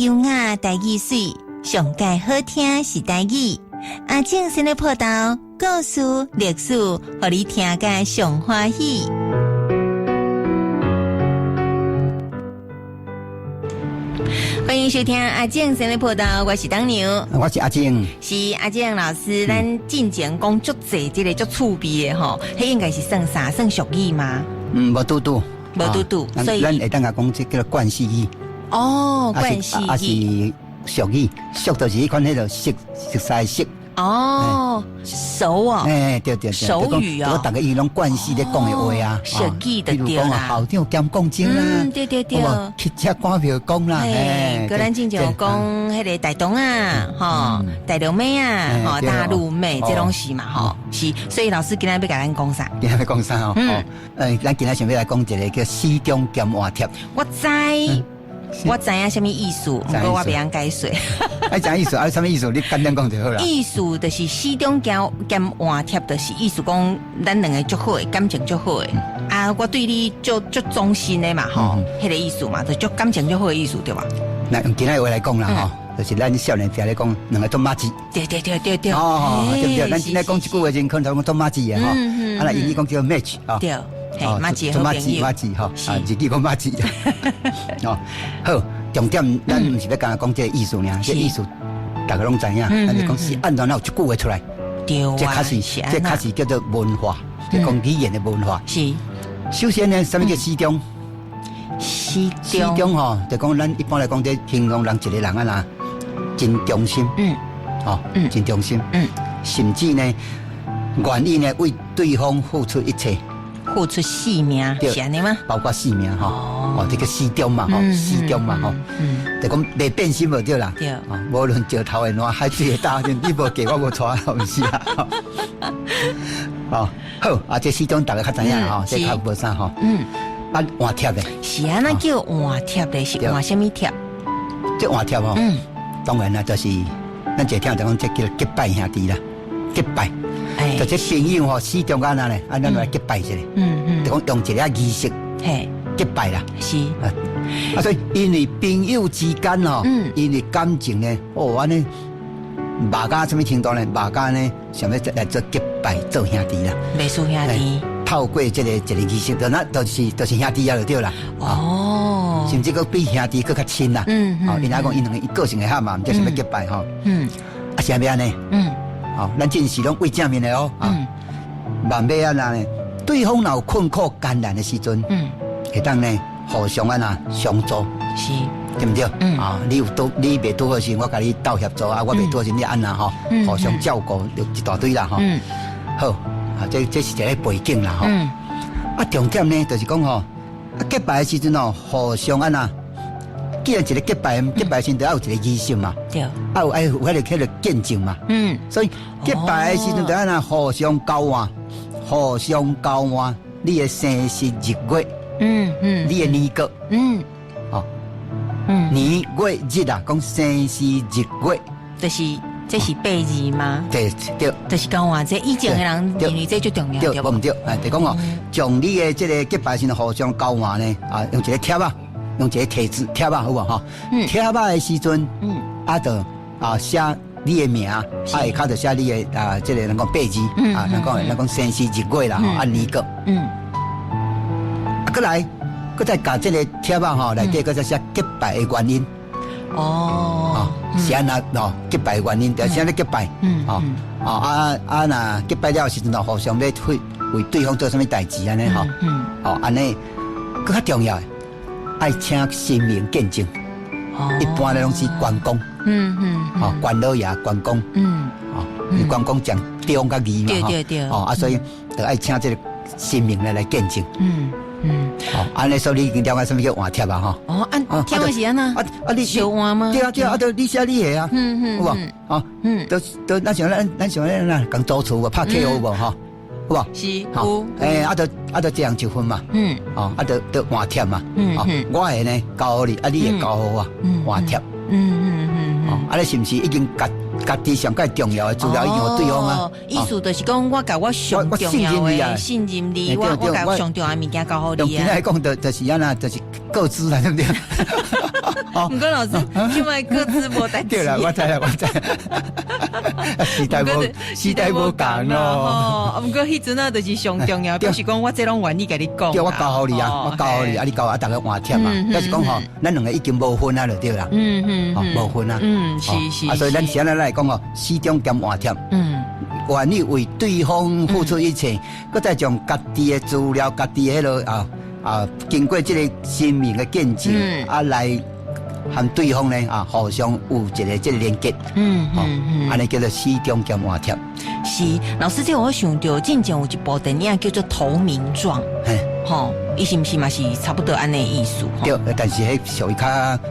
優雅，台語媠，上蓋好聽是台語。阿正先咧報道故事、歷史，予你聽甲上歡喜。歡迎收聽阿正先咧報道，我是當娘，我是阿正，是阿正老師。咱進前講足濟這個足趣味的吼，彼應該是算啥？算俗語嗎？嗯，無拄拄，無拄拄，所以咱會當共講這叫做慣勢語。哦，慣勢語，抑是俗語，俗就是彼款彼个熟熟似熟。哦，熟哦，哎，對對對，熟語哦，我逐家伊攏慣勢咧講的話啊，熟語就對啦。校長兼講真啦，對對對，汽車趕票講啦，嘿，閣咱進前講彼个大東啊，吼，大陸妹啊，吼，大陸妹，這攏是嘛，吼，是，所以老師今仔欲共咱講啥？今仔欲講啥吼？嗯，咱今仔想欲來講一个叫死忠兼換帖。我知。我知影啥物意思，毋過我袂曉解說。愛講意思，啊，啥物意思？你簡單講就好啦。意思就是死忠兼兼換帖，就是意思講咱兩个足好的，感情足好的。啊，我對你足足忠心的嘛，吼，彼个意思嘛，就足感情足好的意思，對吧？那用今仔話來講啦，吼，就是咱少年時咧講兩个做麻吉。對對對對對。哦，對不對？咱今仔講這句話時，可能講做麻吉的吼。啊，那英語講叫 match 啊。對。哦，麻吉好朋友，麻吉吼，啊，日語講麻吉。哦，好，重點咱毋是欲共講這个意思爾，這意思逐家攏知影。咱是講是按怎有這句話出來？對啊，這確實叫做文化，這講語言的文化。是。首先呢，啥物叫死忠？死死忠吼，就講咱一般來講，這形容人一个人啊啦，真忠心。哦，真忠心。甚至呢，願意呢為對方付出一切。付出性命是按呢嗎？包括性命吼，哦，這个死忠嘛吼，死忠嘛吼，就講袂變心無對啦。對，無論石頭會爛，海水會焦，你無嫁我無娶，毋是啊？哦，好，啊，這死忠逐家較知影吼，這較無啥吼。啊，換帖的。是按怎叫換帖的？是換啥物帖？這換帖吼，當然啦，就是咱這聽就講這叫結拜兄弟啦，結拜。就這朋友吼，死忠按怎咧，啊，咱來結拜一下，就講用一个儀式，結拜啦，是啊，所以因為朋友之間吼，因為感情呢，哦，按呢，肉甲啥物程度呢？肉甲呢，想欲來做結拜做兄弟啦，袂輸兄弟，透過這个一个儀式，就那就是兄弟啊，就對啦。哦，甚至閣比兄弟閣較親啦。哦，因為講𪜶兩个個性會合嘛，才想欲結拜吼。啊，是按怎呢？哦，咱這是攏為正面的哦。啊，萬欲按怎呢？對方若有困苦艱難的時陣，會當呢互相按怎相助，是，對毋對？啊，你有拄你袂拄好時，我共你鬥協助啊；我袂拄好時，你按怎吼？互相照顧，就一大堆啦吼。好，啊，這是一个背景啦吼。啊，重點呢，就是講吼，啊，結拜的時陣哦，互相按怎？既然一个結拜，結拜時陣就愛有一个儀式嘛，對，啊有愛有彼个彼个見證嘛，所以結拜的時陣就按怎互相交換，互相交換你的生時日月，你的年月，哦，年月日啊，講生時日月，就是這是八字嗎？對對，就是交換這以前的人認為這最重要，對，無毋對，哎，就講哦，將你的這个結拜時陣互相交換呢，啊，用一个帖仔。用一个帖子帖仔好無吼？帖仔的時陣，啊，就啊寫你的名，啊下跤就寫你的啊，這个人講八字，啊，人講生時日月啦，啊年月。啊，閣來，閣再共這个帖仔吼內底，閣再寫結拜的原因。哦，是按怎哦？結拜的原因，就是按怎結拜。哦，哦啊啊，若結拜了時陣，互相咧為為對方做啥物代誌按呢吼？哦，按呢，閣較重要的。愛請神明見證，一般咧攏是關公，哦，關老爺關公，哦，關公講忠佮義嘛，對對對，哦，啊，所以就愛請這个神明來見證，哦，按呢所以你已經了解啥物叫換帖啊，吼，哦，啊，帖是按怎？啊啊，你相換嗎？對啊對啊，啊，就你寫你的啊，有無？哦，都都，咱像咱那共租厝無，拍契約有無？吼。有無？是有。欸，啊，就啊，就這樣一份嘛。哦，啊，就就換帖嘛。哦，我的呢交予你，啊，你的交予我，換帖。哦，啊，你是毋是已經共家己上蓋重要的資料已經予對方啊？意思就是講，我共我上重要的信任你，我共上重要的物件交予你啊。用今仔講，就是按怎，就是個資啦，對毋對？毋過老師，這擺個資無代誌。對啦，我知啦，我知。時代無仝咯。哦，毋過彼陣啊，就是上重要，表示講我這攏願意共你講。對，我交予你啊，我交予你，啊，你交啊，逐家換帖嘛。表示講吼，咱兩個已經無分啊，就對啦。無分啊。嗯，是是。啊，所以咱是按呢來講吼，死忠兼換帖。願意為對方付出一切，閣再將家己的資料、家己的彼個啊，經過這個生命的見證，啊來和對方呢啊，互相有一個這個連結。按呢叫做死忠兼換帖。是，老師，這我想著進前有一部電影叫做《投名狀》。吼，伊是毋是嘛是差不多按呢意思？對，但是彼屬於較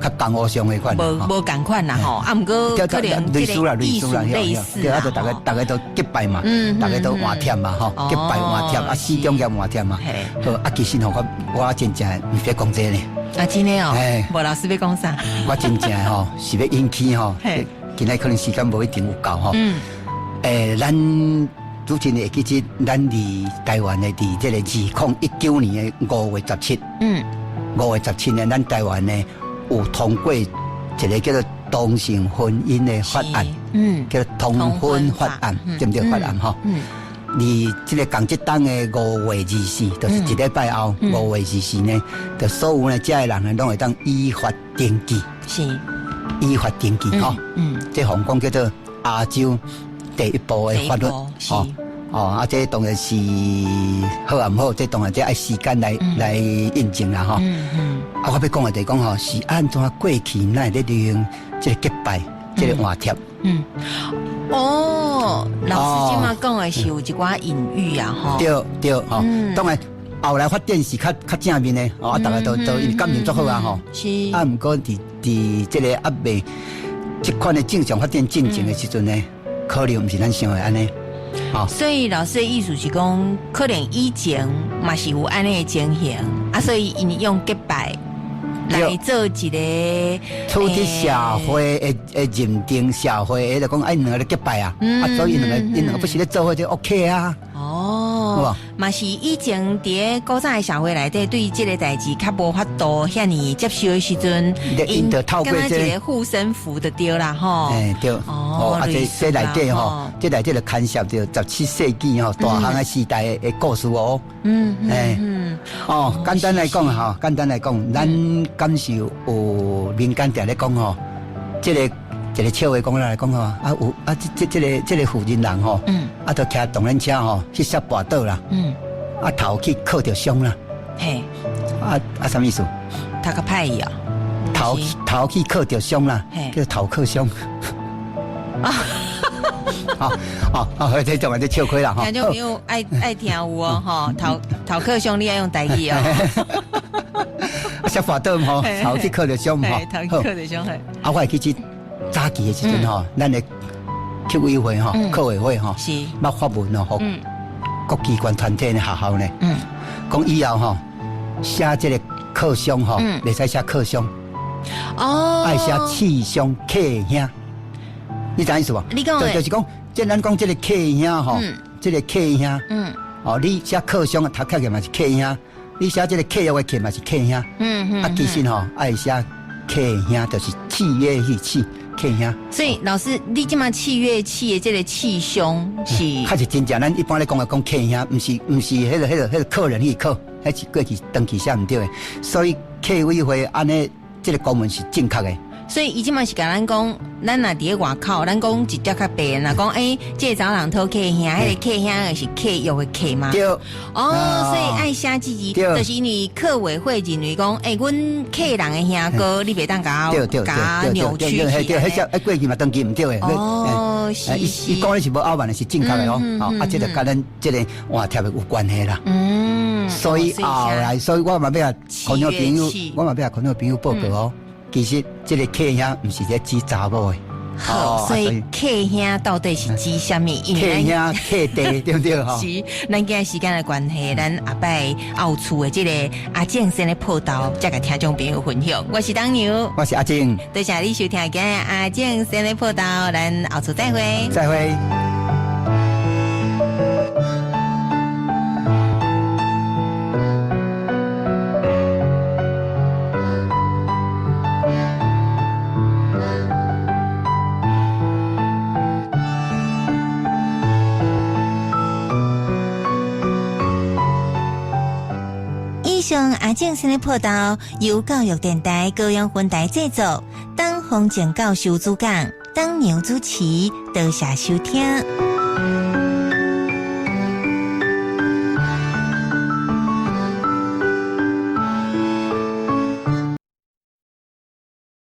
較江湖上的款。無無仝款啦吼，啊，毋過可能這個意思類似。對，啊，就逐家逐家都結拜嘛，逐家都換帖嘛，吼，結拜換帖，啊，死忠兼換帖嘛。好，啊，其實吼，我我真正毋是講這個呢。啊，真的哦。無老師欲講啥？我真正吼是欲引起吼，今仔可能時間無一定有夠吼。咱。主持人會記得，咱佇台灣的佇這個2019年的5月17，5月17呢，咱台灣呢有通過一個叫做同性婚姻的法案，叫做同婚法案，對毋對？法案吼。佇這個仝這冬的5月24，就是一禮拜後，五月二十四呢，就所有呢遮的人呢，攏會當依法登記，依法登記吼。這項講叫做亞洲第一步的法律，吼，哦，啊，這當然是好抑毋好，這當然這愛時間來來印證啦，吼。啊，我欲講的就是講吼，是按怎過去咱會咧利用這個結拜，這個換帖。哦，老師這擺講的是有一寡隱喻啊，吼。對對，吼，當然後來發展是較較正面的，哦，啊，逐家都都因為感情足好啊，吼。啊，毋過佇佇這個猶未這款的正常發展進程的時陣呢，可能毋是咱想的按呢，所以老師的意思是講，可能以前嘛是有按呢的情形，啊，所以𪜶用結拜來做一個取得社會的的認定，社會的就講愛兩個咧結拜啊，啊，所以兩個𪜶兩個不是咧做伙就 OK 啊。哦，嘛是以前佇咧古早的社會內底，對這個代誌較無法度遐爾接受的時陣，𪜶就透過這個護身符就對啦，吼。欸對，哦，啊，這這內底吼，這內底就牽涉著17世紀吼大航海時代的故事哦。欸，哦，簡單來講吼，簡單來講，咱感受有民間定咧講吼，這個。一個笑話講來講吼，啊有啊，這這這個這個婦人人吼，啊，就騎動輪車吼去摔跋倒啦，啊頭去磕著傷啦，啊啊啥物意思？頭殼歹去啊？頭頭去磕著傷啦，叫頭磕傷。啊，哦哦，這種這笑虧啦吼。聽眾朋友愛愛聽有哦，吼頭頭磕傷你愛用台語哦。摔跋倒吼，頭去磕著傷吼，頭磕著傷嘿。啊，我會記得。早期的時陣吼，咱的客委會吼，客委會吼，捌發文哦，予各機關團體的學校呢，講以後吼寫這個課箱吼，袂使寫課箱，哦，愛寫契兄契兄，你知影意思無？你講就是講，即咱講這個契兄吼，這個契兄，哦，你寫課箱讀起來嘛是契兄，你寫這個契約的契嘛是契兄，啊，其實吼愛寫契兄就是契約彼契。所以老師，你這擺契約契的這個契兄是？較是真正，咱一般咧講的講契兄，毋是毋是彼個彼個彼個客人彼個客，彼是過去長期寫毋對的，所以客委會按呢這個公文是正確的。所以伊這擺是共咱講，咱若佇咧外口，咱講一點較白，若講欸，這個查某人討契兄，彼個契兄就是契約的契嗎？對。哦，所以愛寫這字，就是因為客委會認為講，欸，阮客人的兄哥，你袂當共共扭曲起來。對，彼只過去嘛，長期毋對的。哦，是是。伊講的是無傲慢的，是正確的哦。啊，這就佮咱這個換帖的有關係啦。所以後來，所以我嘛欲共觀眾朋友，我嘛欲共觀眾朋友報告哦。其實這個契兄毋是咧指查某的，好，所以契兄到底是指啥物？契兄契弟對毋對？是，咱今日時間的關係，咱後擺後厝的這個阿正先咧報道，再共聽眾朋友分享。我是當牛，我是阿正，多謝你收聽今日阿正先咧報道，咱後厝再會，再會。上阿正新的報道由教育電臺高雄分臺製作，董風靜教授主講，董娘主持，多謝收聽。